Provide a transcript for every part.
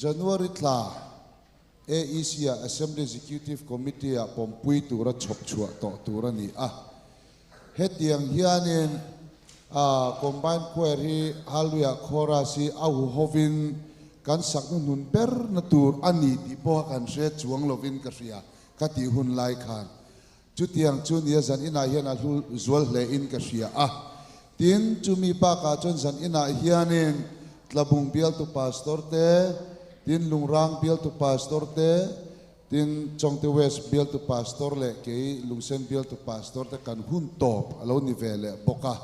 January thla AEC ah Assembly Executive Committee ah pawmpui tura chhawp chhuah tawh tur a ni a. Hetiang hianin Combined Choir hi Hallelujah Chorus hi a huhovin kan sak hnuhnun ber na tur a ni tih pawha kan hre chuang lovin ka hria ka tih hun lai khan. Chutiang chu nia zan inah hian a hlu zual hle in ka hria a. Tin, chumi bakah chuan zan inah hianin Tlabung bialtu Pastor te, tin Lungrang bialtu Pastor te, tin Chawngte West bialtu Pastor leh kei Lungsen bialtu Pastor te kan hun tawp a lo ni ve leh bawk a.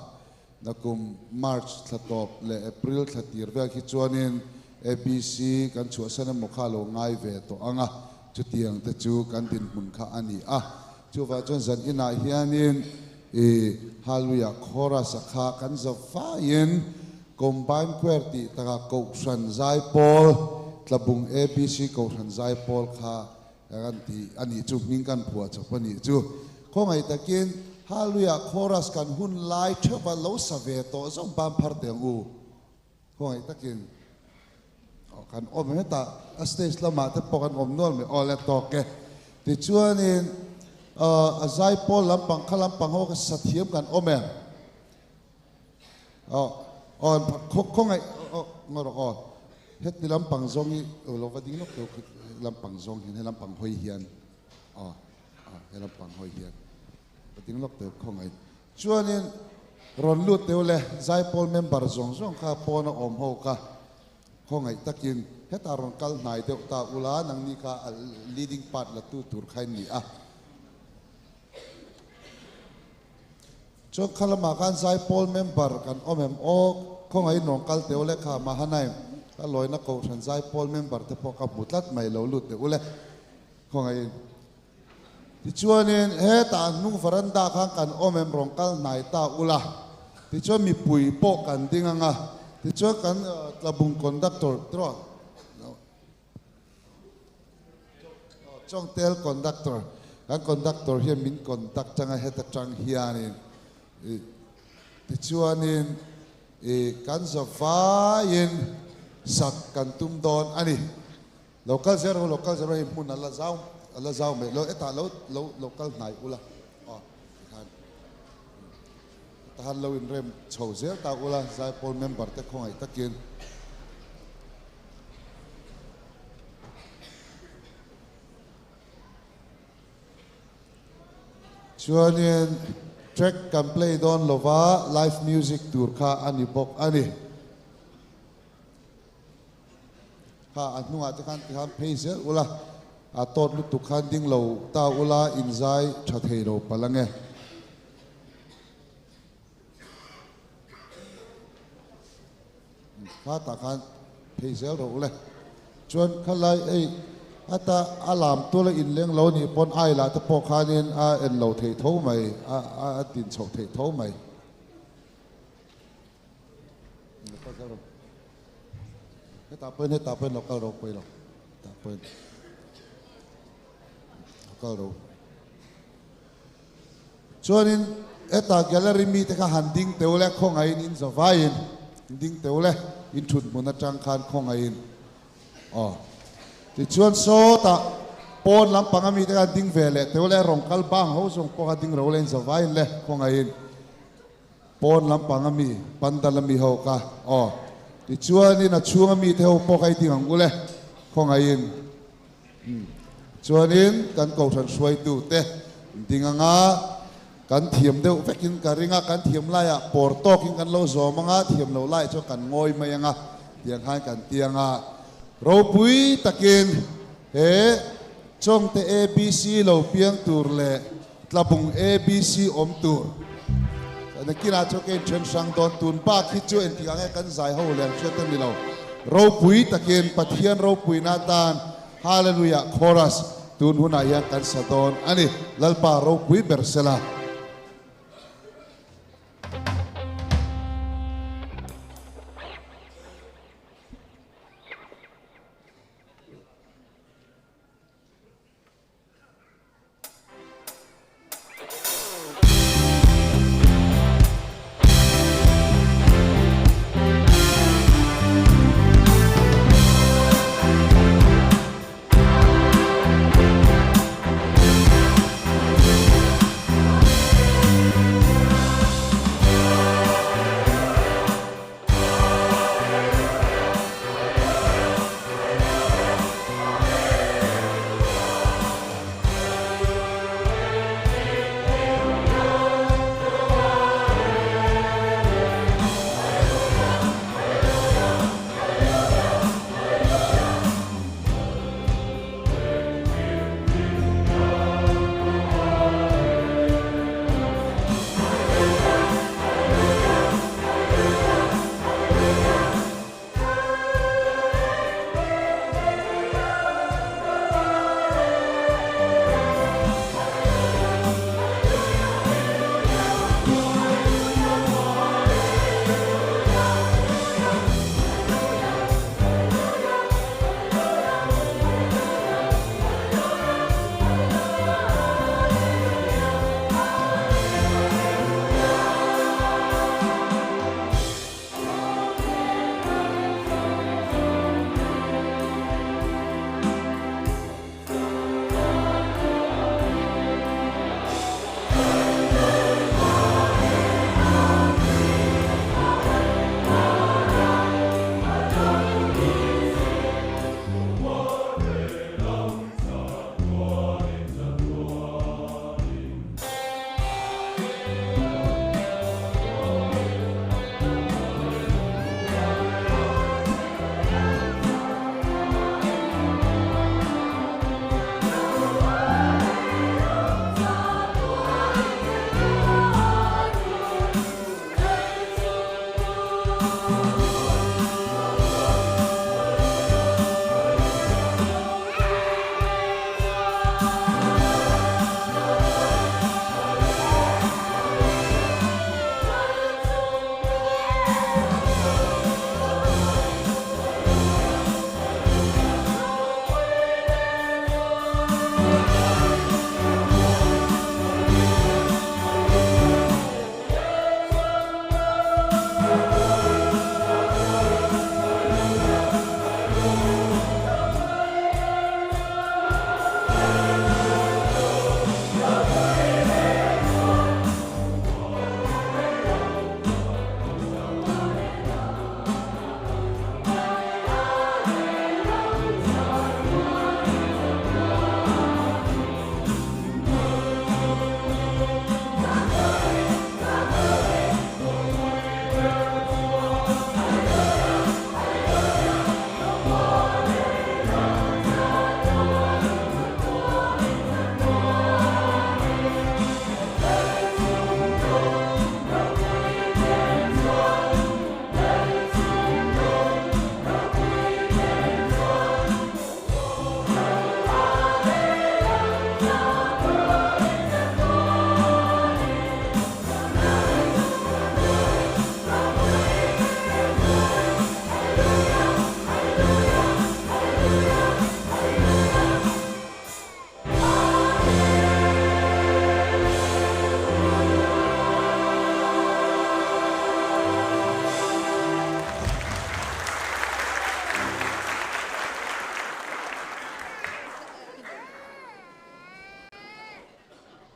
Nakum March thla tawp leh April thla tir vel khi chuanin ABC kan chhuahsan emaw kha a lo ngai ve tawh ang a, chutiang te chu kan dinhmun kha a ni a. Chuvah chuan zan inah hianin i Hallelujah Chorus a kha kan za vaiin Combined Choir tih takah Kohhran Zaipawl, Tlabung ABC Kohhran Zaipawl kha Kan ti a nih chu, hming kan phuah chawp a nih chu. Khawngaih takin Hallelujah Chorus kan hun lai theuh a lo sa ve tawh zawng ban phar teh ang u. Khawngaih takin aw kan awm hetah a stage lamah te pawh kan awm nual mai aw le tawk e. Tichuanin a zaipawl lampang kha lampang ho ka sa thiam kan awm em? Aw aw khawngaih aw ngaw rawh aw heti lampang zawng hi lo va ding lawk deuh khi lampang zawng hian he lampang hawi hian aw aw he lampang hawi hian va ding lawk deuh khawngaih chuanin rawn lut deuh le zaipawl member zawng zawng kha pawna awm ho kha khawngaih takin hetah rawn kal hnai deuh ta ula nangni kha leading part la tu tur kha in ni a. Chuan kha lamah khan Zaipawl member kan awm em? Aw, khawngaihin rawn kal teh ule kha Mahanaim ka lawina Kohhran Zaipawl member te pawh ka hmu tlat mai lo lut teh ule khawngaihin. Tichuanin hetah hnung veranda khan kan awm em rawn kal hnai ta ula, tichuan mipui pawh kan ding anga, tichuan kan tlabung conductor tiraw? Chawngtel conductor, kan conductor hian min conduct anga heta tang hianin tichuanin kan zavaiin sak kan tum dawn a ni. Lo kal zel rawh, lo kal zel rawh hei hmun a la zau a la zau mai lo hetah lo lo lo kal hnai ula aw tikhan tahan lo inrem chho zel ta ula Zaipawl member te khawngaih takin. Chuanin track kan play dawn lova live music tur kha a ni bawk a ni. Kha a hnungah te khan tikhan phei zel ula, a tawt lutuk khan ding lo ta ula inzai tha thei lo palh ange. Kha tah khan phei zel rawh ule. Chuan khalai ei ata a lam tul a inleng lo nih pawn ai lah te pawh khanin a en lo thei tho mai, a a din chhoh theih tho mai. Hetah pawhin hetah pawhin lo kal ro pawi lo. Hetah pawhin lo kal ro. Chuanin heta gallery mite kha han ding teuh le, khawngaihin in zavaiin in ding teuh le, in thut hmun atang khan khawngaihin aw. Tichuan sawtah pawn lampang a mite kha han ding ve leh teuh le, rawng kal bang ho zawng pawh kha ding ro le in zavaiin le, khawngaihin pawn lampang a mi, pandal a mi ho kha aw. Tichuanin a chhung a mite ho pawh kha i ding ang u le, khawngaihin. Chuanin kan kohhran hruaitute ding anga kan thiam deuh vekin ka ring a, kan thiam laiah pawr tawkin kan lo zawm anga, thiam loh laiah chuan kan ngawi mai anga tiang khan kan ti anga. Ropui takin he Chawngte ABC lo piang tur leh Tlabung ABC awm tur nakinah chuan ka inthen hrang dawn. Tun bak hi chu engtik ang nge kan zai ho leh ang hriat a ni lo. Ropui takin Pathian ropuina atan Hallelujah Chorus tun hunah hian kan sa dawn a ni. Lalpa ropui ber sela.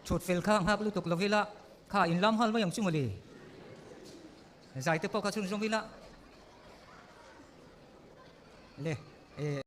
Thut fel kha nghak lutuk lo ila, kha in lam nghal mai ang chu mawle. Zai te pawh kha chhunzawm ila. Le, e.